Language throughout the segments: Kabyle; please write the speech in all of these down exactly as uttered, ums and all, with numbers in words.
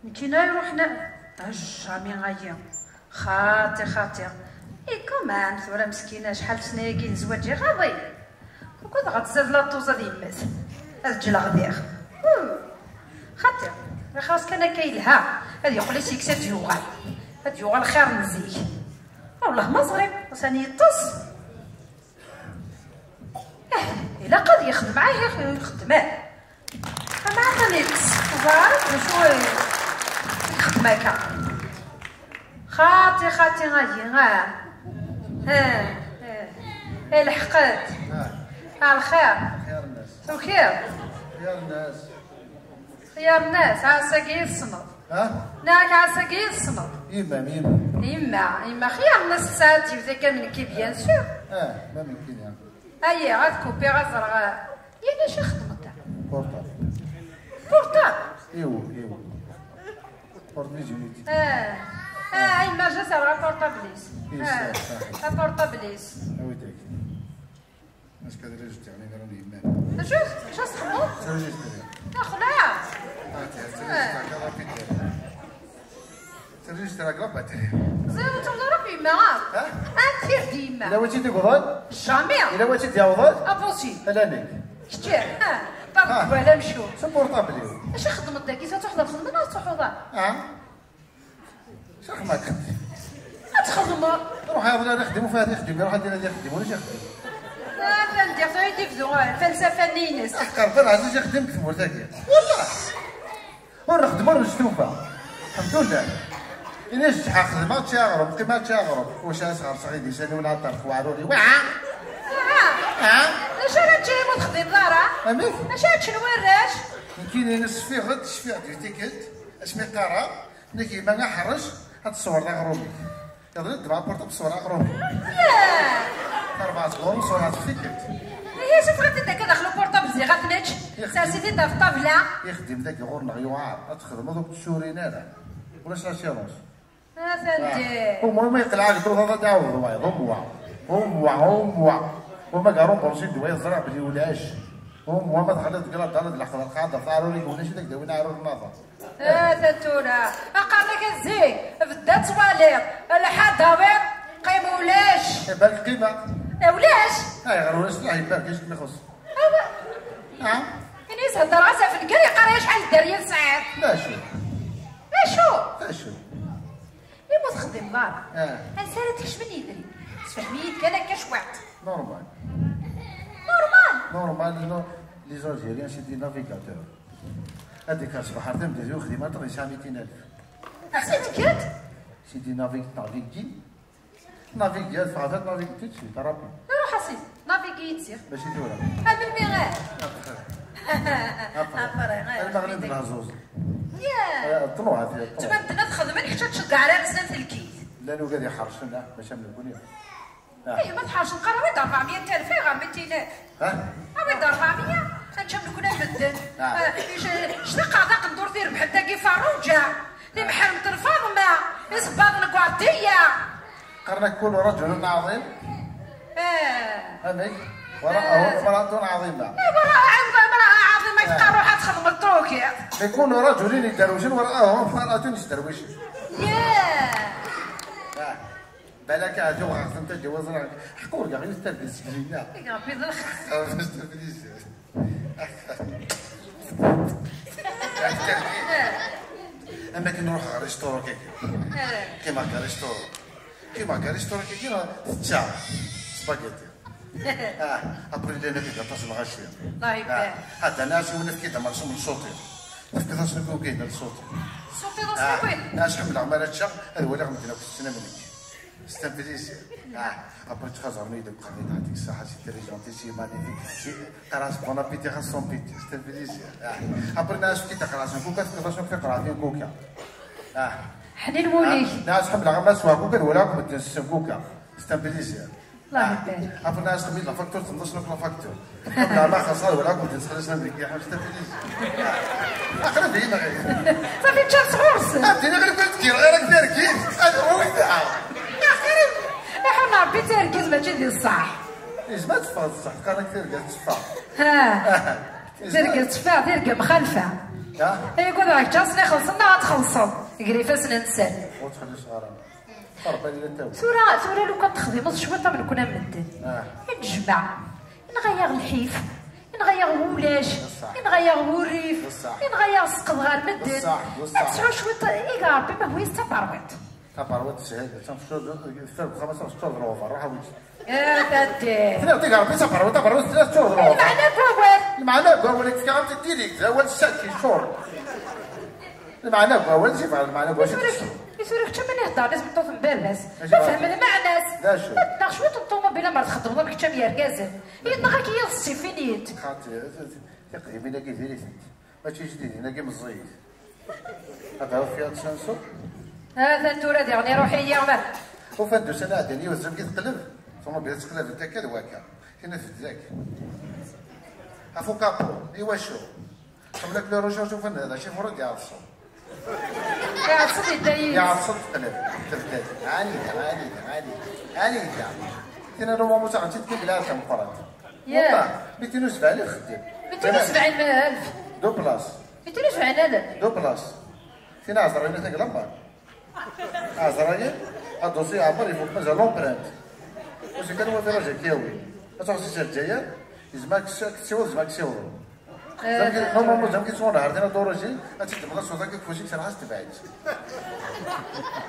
Nekkini ay ruḥen. Ajjami ayi. Xaṭi, xaṭi. I comment tura meskina acḥal sna-agi n zwaǧ iɣaḍi. Ukud ɣ-tzad la tuẓ ad yemmet. Ad ǧǧleɣ diɣ. Hmm. Xaṭi. Xas kan akka yelha. Ad yeqqel isik-s ad yuɣal. Ad yuɣal xir n zik. Wellah ma ẓriɣ. Usan yeṭṭes. Eh, ilaq ad yexdem, ah, yexdem, ah. Ama atan yekkes, teẓriḍ d acu i yexdem akka? Xaṭi, xaṭi, ayi, ah. Eh, eh. Ilḥeq-d. Ah. Ah, lxir. Xyar nnas. Tukiḍ? Xyar nnas. Xyar nnas, ɛass-agi i tessneḍ. Ha? Neɣ ɛass-agi i tessneḍ. Yemma, yemma. Yemma, yemma, xyar nnas tesɛa-tt yiwet akka am nekki, bien sûr. Ah, ma nekki, ya. Ayi, ad kupiɣ, ad ẓreɣ. Yal acu xedmeḍ da? Portable. Portable? Iw, iw. Portable, zimiti. Ah, ah, ay, ma jaz ar portable-is. Yes, ah, ah. A portable-is. Awi-d-ak. Acu ad rejdiɣ mi ara yemma? Acu? Acu as-txedmeḍ? Ttrejistriɣ. Axla! Ah, ttrejistriɣ, ah. Ttrejistriɣ la batterie. Ẓriɣ ur txedmeḍ ara ɣef yemma, ah? Ha? Anti d yemma? Yella wi tt-id-yewwḍen? Jamais. Yella wi tt-id-yewwḍen? Impossible. Ala nekk. Kečč, ah, ṭerḍ deg walam cu. S portable-iw. Acu xedmeḍ dagi? Sa tṛuḥeḍ ar lxedma neɣ ad tṛuḥeḍ ara? Ah? Serḥem-ak. Ad txedmeḍ. Ruḥ iḍelli ad ixdem, ufad ixdem, iruḥ ad d-ixdem, ulac ixdem. Ah, atan diɣ tura i d-ibdu, ah, lfalsafa-nni-ines. Aqerban ɛziz ixdem deg tmurt-agi. Wallah. Ur nexdem, ur nestufa. Lḥemdullah. Ini ssetḥa xedmeɣ, ččiɣ aɣrum, qqimeɣ, ččiɣ aɣrum. Wac ara sɣerseɣ idis-agi wala ad terx weɛrur-iw? Waɛa! Ah! Ah! D acu ara teččem ur texdimeḍ ara? Amek? D acu ara ččen warrac? Nekkini sfiɣ-d, cfiɣ-d di tikkelt, asmi qqareɣ, nnek yemma aḥerrec, ad tṣewreḍ aɣrum-ik. Iḍelli ddmeɣ apurṭab, ṣewreɣ aɣrum-ik. Yah! Rebɛa sḍuṛ, ṣewreɣ-tt f tikkelt. Ihi, acu tebɣiḍ-t-id akka daxel uportable, ziɣ ad t-nečč? Sers-it-id ɣef ṭṭabla. Ixeddim dagi ɣur-neɣ yewɛer, ad txedmeḍ ur k-ttsurin ara. Ulac l'assurance. Atan di. Au moins ma yeqleɛ deg uḍad ad iɛawed wayeḍ, au moins. Au moins, au moins. Au moins, ma gaṛun bursi d wayeḍ ẓriɣ belli ulac. Au moins ma teɣliḍ deg laḍal d leqder qɛader taɛruri ulac i d ak-d-awin aɛrur n aḍar. Atan tura. Aqernak a zik, bda ttwaliḍ. Lḥa dawiḍ, qim ulac. Eh, balk qima. Eh, ulac. Ayɣer ulac? Lah ibarek, acu kem-ixuṣṣ? Awa. Ah? Ini s-hedder ɣas ɣef lger, yeqqar-iyi acḥal dderya tesɛiḍ. D acu? D acu? D acu? Imi ur txeddmeḍ ara. Ah. Ansa ara tkecmen yedrimen? Sefhem-iyi-d kan akka cwiṭ. Normal. Normal? Normal, non. Les Algériens, c'est des navigateurs. Ad d-ikker ṣṣbeḥ ar tameddit ur xdim aṭṭer yesɛa mitin alef. Ax, c'est ticket? C'est des navig-, navigui. Navigui, ad ffɣeɣ ad navigui tout de suite, a Rabbi. Ruḥ a sidi, navigui-yi-d ziɣ. Mačči tura. A melmi ɣer? Après. Après. Après, ɣer. Alma ɣlin d lehẓuẓ. Yeah. Eh, ṭluɛ, ṭluɛ. Ttma medden ad xedmen, kečč ad tceddeɛ ara ar snat lkit. Llan ugad iḥercen, ah, mačči am nekni. Ah. Eh, ma tḥerceḍ, qqar, awi-d rebɛemya n talfa, ɣer mitin alef. Ha? Awi-d rebɛemya, ad nečč am nekni am medden. Ah. Eh, c-, ctaqeɣ taqendurt irebḥen tagi Ferruǧa, timeḥremt n Faḍma, isebbaḍen n Guɛdiya. Qqaren-ak كل رجل عظيم. Eh. Amek? وراءه امرأة عظيمة. Eh, وراءه امرأة عظيمة, ah, teqqar ruḥ ad txedmeḍ trukiḍ. Mais كل رجل يدروشن وراءه امرأة يدروشن. Yeah. Ah. Balak ahat uɣeɣ-tent-id i waẓri. Ḥqu urgaɣ yiwet targit seg dinna. I Rebbi d lxir. Am akken nruḥ ɣer restaurant kaki. Eh. Qqimeɣ deg restaurant. Qqimeɣ deg restaurant kaki, tečča spaghetti. Ah, après llan akk aṭas n lɣaci. Allah ibarik. Ah, hadda nɛas i win afk-id amarsum n ṣuṭi. Tefkiḍ-as nekk ugin n ṣuṭi. Ṣuṭi d aṣuṭi. Ah, nɛas ḥemmleɣ mi ara ččeɣ, ad waliɣ medden akk tetten am nekk. C'est un plaisir. Ah, après ttxaẓren-iyi deg uqerri, yeɛṭik ṣṣeḥḥa, c'est très gentil, c'est magnifique. C'est, qqar-as bon appétit, ɣas sans pitié, c'est un plaisir. Ah, après nɛas efk-it aqras n kuka, tefkiḍ-as akk tiqraɛtin n kuka. Ah. Ḥnin wul-ik. Ah, nɛas ḥemmleɣ ama sweɣ kuka, ad waliɣ akk medden tessen kuka. C'est un plaisir. Allah ibarik. Après nɛas xedmeɣ la facture, tenḍes akk la facture. Xedmeɣ la xaṣṣa, wala akk medden ttxelliṣen am nekk, ḥaǧ tafiliz. Aqrib yinɣi. Safi tečča sɣur-sen. Ad d-iniɣ lkul tkireɣ ara k-tergit. Ad ruḥ da. Aqrib. Iḥun Rebbi, tirgit mačči d ṣṣeḥ. Yezmer ad teffeɣ d ṣṣeḥ, qqaren-ak tirga tetteffeɣ. Ha. Tirga tetteffeɣ, tirga mxalfa. Ay ugadeɣ kečč ass-nni xellṣen neɣ ad txellṣeḍ? Ger ifassen-nsen. Ur ttxelliṣeɣ ara. Ṛebbi ad ttawi. Tura, tura lukan texdimeḍ cwiṭ am nekni am medden. Ah. I nejmeɛ, inɣa-yaɣ lḥif, inɣa-yaɣ wulac, inɣa-yaɣ wurrif, inɣa-yaɣ sseqd ɣer medden. Ad tesɛu cwiṭ, iga Ṛebbi ma hwi-s d taberwiṭ. Taberwiṭ teshel, teččur deg uxxam, ad teččur d lɣebar, ruḥ awi-tt. Eh, tadde. Tella tig Ṛebbi taberwiṭ, taberwiṭ tella teččur d lɣebar. Lmeɛna n wawal. Lmeɛna n wawal i tefka ɣer-tt diri, d awal ssaki yeččur. Lmeɛna n wawal, zi bɣa lmeɛna n wawal. I tura kečč am win iheddren i tmeṭṭut n baba-s. Ma tfehmeḍ lmeɛna-s. D acu? Neɣ cwiṭ n ṭumubil amer txeddmeḍ am kečč am yergazen. Yenɣa-k yiḍes, tifin-it. Xaṭi, tiqdimin-agi diri-tent. Mačči jdidin-agi meẓẓiyit. Ad d-tawiḍ kra n tsansu? Atan tura diɣen iruḥ-iyi. Ufan-d ussan iɛeddan yiwet zam i teqleb, ṭumubil tettqelab-d akka d wakka. Tina tebded akka. Ɣef ukapu, iwacu? Xemlak le recherche ufan d acu ifuṛ i d-iɛeḍsen. Iɛeḍsen yedda yid-s. Iɛeḍsen teqleb, tebded. Anida, anida, anida, anida. Tina n umamut aɣen-tt-id kibla tameqqrant. Wallah, mitin u sebɛin i txeddem. Mitin u sebɛin alef. Deux places. Mitin u sebɛin alef. Deux places. Tina ɛezrayen a taglambar. Ɛezrayen, adusi yeɛmer, ifuk mazal l'empreinte. Usi kan wa tiraj ak-yawi. Ad truḥ si Lezzayer, yezmer ad k-ssiweḍ, yezmer ad k-ssiweḍ. Normalement, zam ki ttun ar tina duruji, ad tt-id-temḍa s uḍak, kfuzik serḥas tebɛid.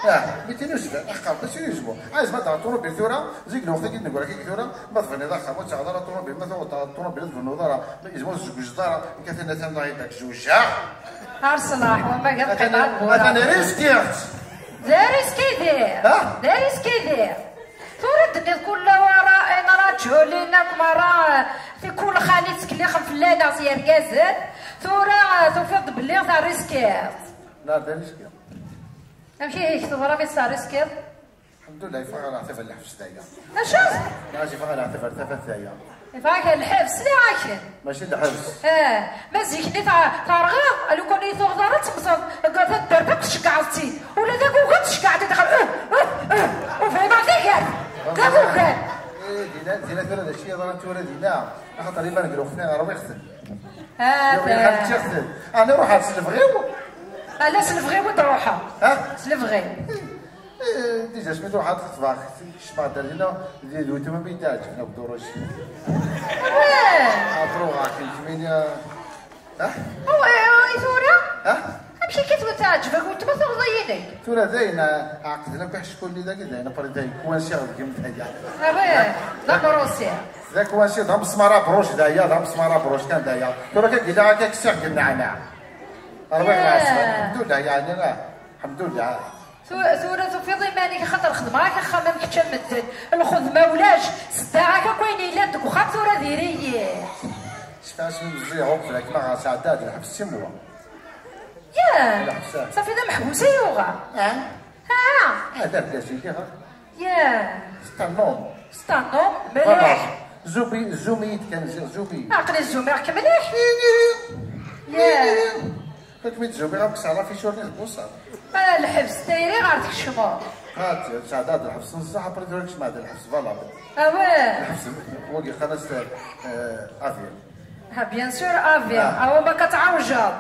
Ah, mitin u sebɛin, aḥqar, mačči yezmu. Ah, yezmer ad ṭumubil tura, zik lweqt-agi d-neggra kik tura, ma tebniḍ axxam, ur taɣeḍ ara ṭumubil, ma taɣeḍ ṭumubil ur tbennuḍ ara, ma yezmer ur tezweǧeḍ ara, nekk atan atan daɣ i dak zewǧeɣ. Ar ṣṣlaḥ, wama gad atan, qqiṭ ar atan riskiɣ-tt. D ariski diɣ. Ha? D ariski diɣ. Tura d-tenniḍ kul wara, eh, nraju lin akk merra, eh, tikulxan i ttkellixen fell-aneɣ s yergazen. Tura, eh, tufiḍ-d belli terriskiḍ. La, d ariski. Amek ihi, teḍra mi terriskiḍ? Alḥemdulillah, yeffeɣ ɣer leɛtab n lḥebs daya. Acu? Nɛaz yeffeɣ ɣer leɛtab ar tafat daya. Yeffeɣ-ak lḥebs, sliɣ-ak. Mačči d lḥebs. Eh, ma zik-nni ta-, terɣiḍ, lukan i tuɣeḍ ara temmteḍ, deg taddart akk tceggɛeḍ-tt-id. Ula d agugad tceggɛeḍ-id daxel, eh, eh, eh, ur fhimeɣ tigert. D agugad. Eh, dina, dina tura d acu yeḍran tura dina? Axaṭer iban deg lweqt-nni rwiɣ-ten. Ah, yuɣ-iyi xalti-ten. Ɛni ruḥeɣ s lebɣi-w? Ala s lebɣi-w i d-ruḥeɣ. Ha? S lebɣi. Eh, déjà, asmi truḥeḍ xeṭbeɣ, kecmeɣ-d ar dina, d, d weltma mi d-ɛeǧben akk duruc. Weh! Ṛuɣeɣ kemini, ah? Weh, i tura? Ah? Amek akka tura teɛǧeb-ak weltma tuɣeḍ-iyi-d? Tura dayen, ah, ɛeqden akk iḥeckulen-nni dagi, dayen, après dayen, kwansiɣ deg-m daya. Ah, weh, d abrusi. D akwansi, d amesmar abruc daya, d amesmar abruc kan daya. Tura akka yella akka ksiɣ deg nneɛneɛ. Ṛwiɣ leɛṣer, alḥemdulillah, yeɛni, ah, alḥemdulillah. Tu-, tura tufiḍ iman-ik, axaṭer xedmeɣ-ak axxam am kečč am medden. Lxedma ulac, seddaɣ-ak akk ayen yellan deg uxxam, tura diri-yi. Sfeɛs mi meẓẓiyeɣ uqbel akken ma ɣer sɛeddaɣ-d lḥebs six mois. Yah! Lḥebs, ah. Safi d ameḥbus i yuɣa. Ah? Ah! Ah, d argaz i lliɣ, ah. Yah! C'est un homme. C'est un homme, mliḥ. Voilà. Zubi, zumi-yi-d kan, zi-, zumi. Aql-i zumiɣ-k mliḥ. Yah! Kif mi tzumiɣ akk sɛiɣ la fichurni deg usaḍ. Ah, lḥebs tayri ɣer tkecmeḍ. Ha, t-, sɛeddaɣ-d lḥebs nezzeh, après tura kecmeɣ-d lḥebs, voilà. Awah. Lḥebs, wagi qqaren-as, eh, avion. Ha, bien sûr, avion. Ah. Awa ma ka tɛawjeḍ.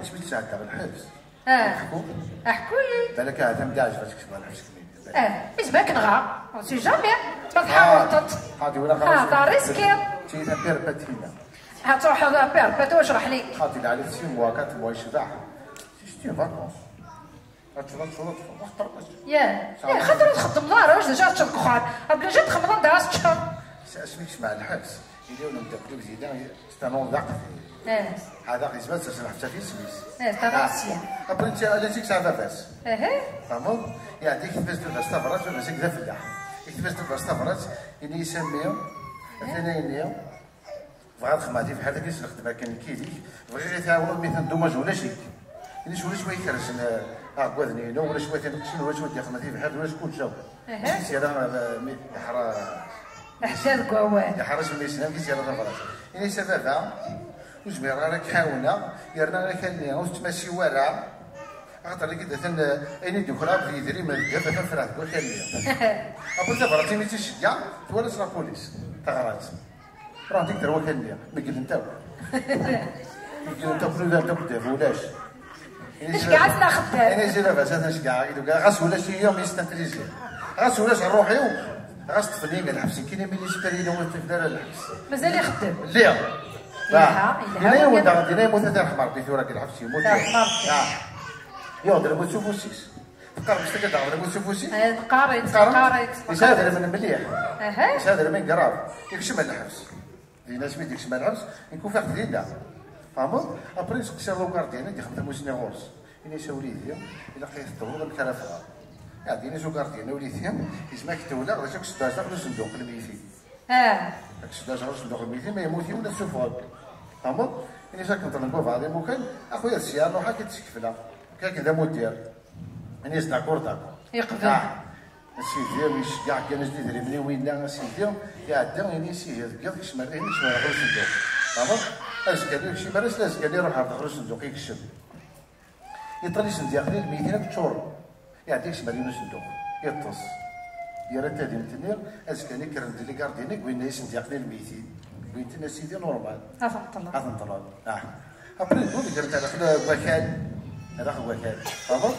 Isem-is sɛeddaɣ lḥebs. Ah. Ḥku. Ḥku-yi. Balak ahat am d-ɛejba-tt kecmeɣ lḥebs kemini. Ah, izmer-ak nɣa. On sait jamais. Ma tḥawleḍ-tent. Ah, di wala ah, xalas. Tariskiḍ. Tiyita perpétuelle. Ha, truḥeḍ perpétuelle, wacreḥ-ik. Ah, di lɛali six mois, quatre mois, yecbeḥ. C'est une vacance. Ad teččeḍ, ad teččeḍ, ad teččeḍ, ad teččeḍ. Yah. Yah, xaṭer ur txeddmeḍ ara, ulac d acu ad teččeḍ deg uxxam. Obligé ad txedmeḍ anda ara teččeḍ. S-, asmi kecmeɣ lḥebs, yella yiwen umeddakel-iw dinna, c'est un nom d aqdim. Eh. Hada yezmer ad ters lḥebs ɣef yisem-is. Eh, c'est un ancien. Ah. Après, netta, ala zik sɛa baba-s. Ehe. Tfehmeḍ? Yeɛdi yekteb-as baba-s tabrat, baba-s i d afellaḥ. Yekteb-as baba-s tabrat, ini-as a mmi, atan ayenni. Bɣiɣ ad xedmeɣ tibḥirt akken s lexdem akken nekk yid-k, bɣiɣ i tɛawneḍ mi tendumaj ulac-ik. Ini-as ulac wa ikerzen, eh, aɛeggaden-inu, ulac wa t-ineqqcen, ulac wa d-ixedmen tibḥirt, ulac kullec akk. Aha. Ini-as yerra, eh, mi yeḥra. Iḥsa deg wawal. Yeḥra s mmi-s, amek i s-yerra tabrat. Ini-as a baba, ur zmireɣ ara ad k-ɛawneɣ, yerna akal-nni ur tettmasiw ara, axaṭer nekk d atan, eh, ayen i d-ukreɣ akked yidrimen d ddheb atan ffreɣ deg wakal-nni. Après tabrat imi tt-iceggeɛ, twala-tt la police, teɣra-tt. Ruḥent-d ar wakal-nni, megglent akk. Megglent akk, nudan akk ddheb ulac. Iceggeɛ-asen axeddam. Ini-as i baba-s ad nceggeɛ, ɣas ulac-iyi, mi yesnatrizir. Ɣas ulac ṛṛuḥ-iw, ɣas ṭṭfen-iyi lḥebs, nekkini mi yesper-iyi ur ṭṭifen ara lḥebs. Mazal ixeddem. Lliɣ. Yelha, yelha. Dina yemmut, dina yemmut, ad t-yerḥem Ṛebbi tura deg lḥebs, yemmut. Yerḥem Ṛebbi. Ah. Yuɣ-d lmut s ufus-is. Teqqar mectaka daɣ lmut s ufus-is? Eh, teqqar-itt, teqqar-itt. Yesɛa idrimen mliḥ. Aha. Yesɛa idrimen grav. Yekcem lḥebs. Dinna asmi d-yekcem lḥebs, nekk ufiɣ-t dinna. Tfehmeḍ? Après, seqsiɣ le gardien i d-ixdem tamussni ɣur-s. Ini-as a wlidi, ilaq ad yi-teṭṭfeḍ amek ara ffɣeɣ. Iɛeddi-as le gardien, a wlidi, yezmer ad k-ṭṭfeɣ, d acu ad k-sseddazeɣ ɣer usenduq n lmeytin. Ah. Ad k-sseddazeɣ ɣer usenduq n lmeytin, ma yemmut yiwen ad t-ssufɣeɣ. Tfehmeḍ? Ini-as akken ṭṭlen baba d imukan, a xuya d sya, ruḥ ad k-id-skefleɣ. Nekk akken d amuddir. Ini-as d'accord, d'accord. Yeqbel. Ah. A sidi, iceggeɛ kan-as-d idrimen i winna, a sidi, iɛedda, ini-as ihi deg yiḍ, kecm ar dihin, kecm ar daxel usenduq. Tfehmeḍ? Azekka-nni, kecm ar-as, azekka-nni iruḥ ar daxel usenduq, yekcem. Yeṭṭal isendyaqen i lmeytin akk ččuren. Iɛedda yekcem ar yiwen usenduq. Yeṭṭes. Yerra tadimt-nni, azekka-nni kkren-d les gardiens-nni, wwin-as isendyaqen i lmeytin. Wwin-ten a sidi normal. Ad ten-ṭṭlen. Ad ten-ṭṭlen. Ah. Après, deg wid gren daxel wakal. Daxel wakal. Tfehmeḍ?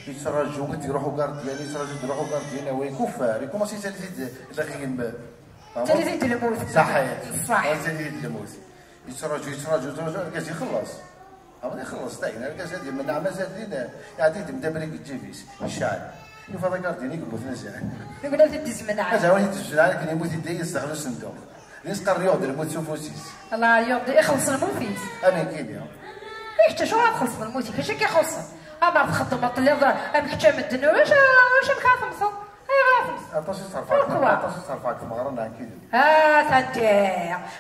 Yettraǧu ad d-iruḥ ugardyan, yettraǧu ad d-iruḥ ugardyan, awa ikuffer, ikumaṣ yettali-t-id lɣim. Tali-t-id lmut. Saḥit. Ṣṣeḥ. Tali-t-id lmut. Yettraǧu, yettraǧu, yettraǧu, argaz ixelleṣ. Awen ixelleṣ, dayen, argaz ad yemneɛ mazal din, iɛeddi-d mdabri deg lǧib-is, yecɛel. Yufa d agardyan i yemmuten azal. Yugi ad t-id-izmenɛ. Azal ad t-id-izmenɛ, akken yemmut idda-yas daxel usenduq. Din s-qqaren yuɣ-d lmut s ufus-is. Allah, yuɣ-d, ixelleṣ lmut-is. Amek kini? I kečč, acuɣer ad txellṣeḍ lmut-ik? Acu i k-ixuṣṣen? Amer txeddmeḍ, telliḍ am kečč am medden, ulac, ulac amek ara temmteḍ. Ayɣer ara temmteḍ? Aṭas i ttṣerfeɣ, pourquoi? Aṭas i ttṣerfeɣ deg tmeɣra n Ɛnkidi. Ah, tanti.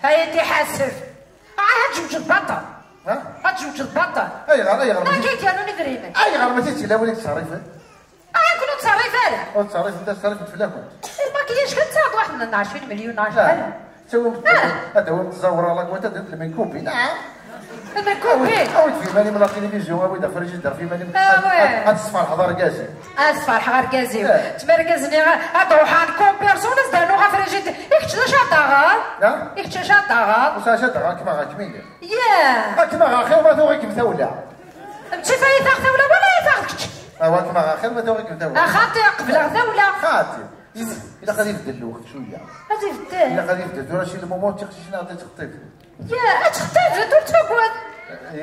Ay, ad iḥaseb. Ah, ad tǧewǧeḍ baṭel. Ha? Ad tǧewǧeḍ baṭel. Ayɣer, ayɣer? Nanka i d-yernun idrimen. Ayɣer mačči d tilawin i yettṣerrifen? Ah, ur ttṣerrif ara. Ur ttṣerrif, nta ttṣerrifent fell-akent. Lmakiyaj kan ttaɣ-d waḥed n ɛecrin milyon, neɣ acḥal. Ttawim, ad tawim tẓawra la gwata d lmenkubi, naɛam. Lmenkubi. Awi-d fi iman-im la télévision, awi-d afrijider fi iman-im. Ah, ouais. Ad, ad tesferḥeḍ argaz-im. Ad sferḥeɣ argaz-iw. Eh. Tma argaz-nni ad ruḥeɣ comme personne, ad s-d-rnuɣ afrijider. I kečč d acu ad d-taɣeḍ? Ah? I kečč d acu ad d-taɣeḍ? Ur sɛiɣ acu ad d-aɣeɣ, kma ɣer kmini. Yeah. Kma ɣer xir ma tuɣ-ikem tawla. Mačči ta i taɣ tawla wala i taɣ kečč. Awa kma ɣer xir ma tuɣ-ikem tawla. Axaṭi qebleɣ tawla. Xaṭi. Ilaq ad ibeddel lweqt cwiya. Ad ibeddel. Ilaq ad ibeddel. Tura si lmumu d tiqcicin ad ttxeṭṭif. Ya, ad txeṭṭifet, ur ttagad.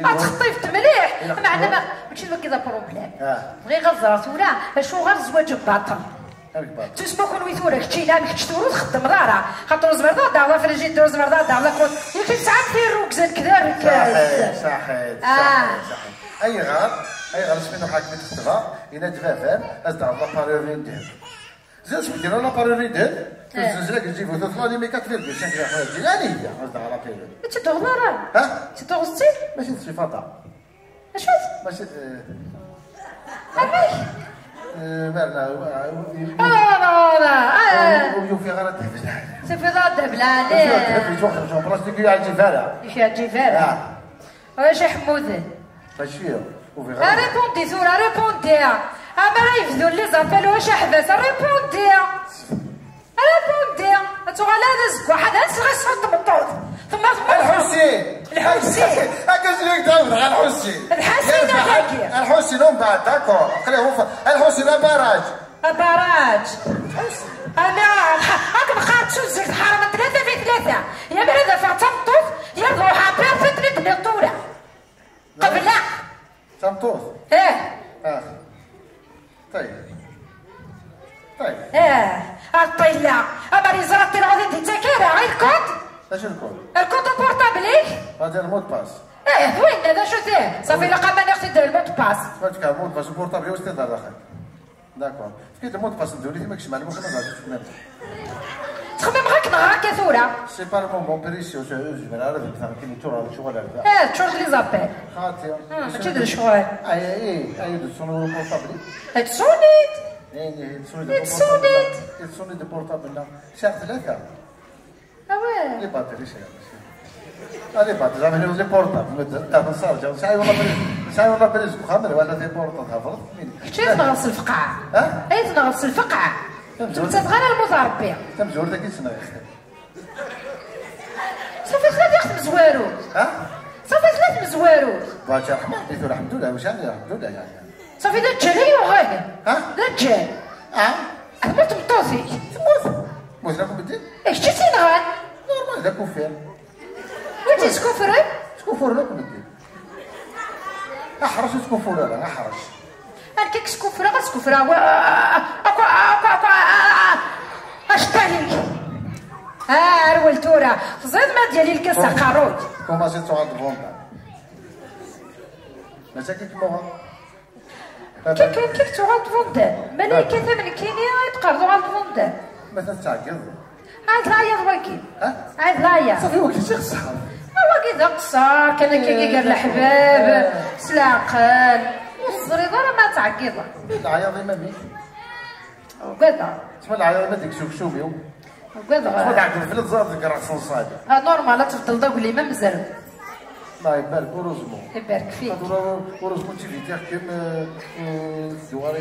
Ad txeṭṭifet mliḥ. Meɛna ma, mačči d wagi d apṛublem. Ah. Bɣiɣ ad ẓreɣ tura acuɣer zzwaǧ n baṭel. Amek baṭel? Tusma kunwi tura, keččina, am kečč tura ur txeddmeḍ ara. Xaṭer ur tezmireḍ ad d-taɣeḍ afrijider, ur tezmireḍ ad d-taɣeḍ la côte. Yak tesɛam tirrugza nekk d argaz. Saḥit, saḥit, saḥit. Ayɣer? Ayɣer asmi nruḥ akken i txeṭbeɣ, yenna-d baba-m, ad d-taɣeḍ la parure n ddheb. Zid sbeddel la parure n ddheb, tezzenzel deg lǧib-iw, tutla-nni mi quatre virgule cinq d axwaǧi, ani hiya, ad d-taɣeḍ la parure. Ur tt-id-tuɣeḍ ara? Ha? Ur tt-id-tuɣeḍ? Mačči d ṣṣifaḍ-a. Acu? Mačči, eh, amek? Eh, merna, eh, ah, ah, ah, ah. Ur yufiɣ ara ddheb lɛali. Tufiḍ ara ddheb lɛali. Ur yufiɣ ddheb yettwaxdem s plastik, ur yeɛǧib ara. Ur yeɛǧib ara. Ah. Acu iḥemmuden? Mačči, ur yufiɣ ara. Répondi tura, répondi. Amar ad yebdun les appels, ulac aḥbas, répondi. Répondi. Ad tuɣal ad azeggaɣ, ad as-ɣas tṣuḍ tmeṭṭut. Temmut tmeṭṭut. Lḥusin. Lḥusin. Akka zreg dawed ɣer Lḥusin. Lḥusin, yerbeḥ, dagi. Lḥusin, umbeɛd, d'accord. Aql-i huf-, Lḥusin, abaraj. Abaraj. Lḥusin. Ana, ak nxar tsuzzegt ḥaram tlata fi tlata. Yamir ad afeɣ d tameṭṭut, yar d uḥaṭir fi tnedmiḍ tura. Qebleɣ. Tameṭṭut? Eh. Ah. Ṭayeb. Ṭayeb. Eh. A ṭilla. Amer yeẓra ṭilla ɣadi d-ittak ara. I lkod? Acu lkod? Lkod uportabl-ik? Ɣadi lmot pass. Eh, d winna, d acu-t? Safi, ilaq aman iɣ-t-id lmot pass. Ma tefka lmot pass uportabl-iw s-t-id ar daxel. D'accord. Tefkiḍ lmot pass n ddunit-im, ad kecmeɣ lmut, ma ẓriɣ txemmimeḍ. Ttxemmimeɣ akken neɣ akka tura. C'est pas le moment précieux, ur zmireɣ ara ad mmteɣ akken yeččur ccɣel ar da. Eh, teččureḍ d les appels. Xaṭi. Ah, mačči d lecɣal. Ay, ay, ay, d tsuniḍ le portable. Eh, tsuniḍ. Eh, eh, tsuniḍ le portable. Eh, tsuniḍ. Eh, tsuniḍ le portable. Sɛiɣ tlata. Ah ouais. Les batteries, c'est la machine. Ah, les batteries, زعما les portables, mais t'as un chargeur. Sɛiɣ wala prise, sɛiɣ wala prise deg uxxam, wala les portables, tafeḍ. Kečč ay tenɣeḍ s lfeqɛa. Ha? Ay tenɣeḍ s lfeqɛa. Ur ttmettateɣ ara lmut a Rebbi. Tamezwarut-agi ttnaɣ. Safi tlata i ɣ-tmezwarut. Ha? Safi tlata Tmezwarut. Baca ṛeḥma Ṛebbi tura, ḥemdullah, wac ɛni, ḥemdullah, yeɛni. Ṣafi d aǧǧal ay uɣal. Ha? D aǧǧal. Ah? Temmut tmeṭṭut-ik. Temmut. Mmuten akk medden. D kečč i tt-inɣan. Normal, d akufir. Wi tt-yeskufren? Skufuren akk medden. Aḥrec ur skufur ara, aḥrec. Amek i yeskufra, ad skufra. Wa-, akwa, akwa, akwa, ah, ah, ah. Acettan-ik. Ah, rwel tura. Teẓriḍ ma d-yali lkas aqerruy. Commencé tuɣal d Bonda. Mačči akka i kem-uɣeɣ. Kik, kik tuɣal d Bonda. Mani akka tam nekkini ay teqqar tuɣal d Bonda. Ma tettɛeggiḍ. Ɛad layaḍ wagi. Ha? Ɛad layaḍ. Safi wagi d ixeṣṣar. A wagi d aqeṣṣar, kan akka i gar leḥbab, s leɛqel. Ur teẓriḍ ara ma tɛeggiḍ. Leɛyaḍ imam-ik. Ugadeɣ. Tma leɛyaḍ ma deg-s uksum-iw. Ugadeɣ. Tma tɛeggeḍ fell-i tẓaḍ deg ras n ṣṣad. Ah, normal, ad tbeddleḍ aglim amezrem. Allah ibarek, heureusement. Ibarek fik. Heureusement, tu vis, euh, euh, tu vois,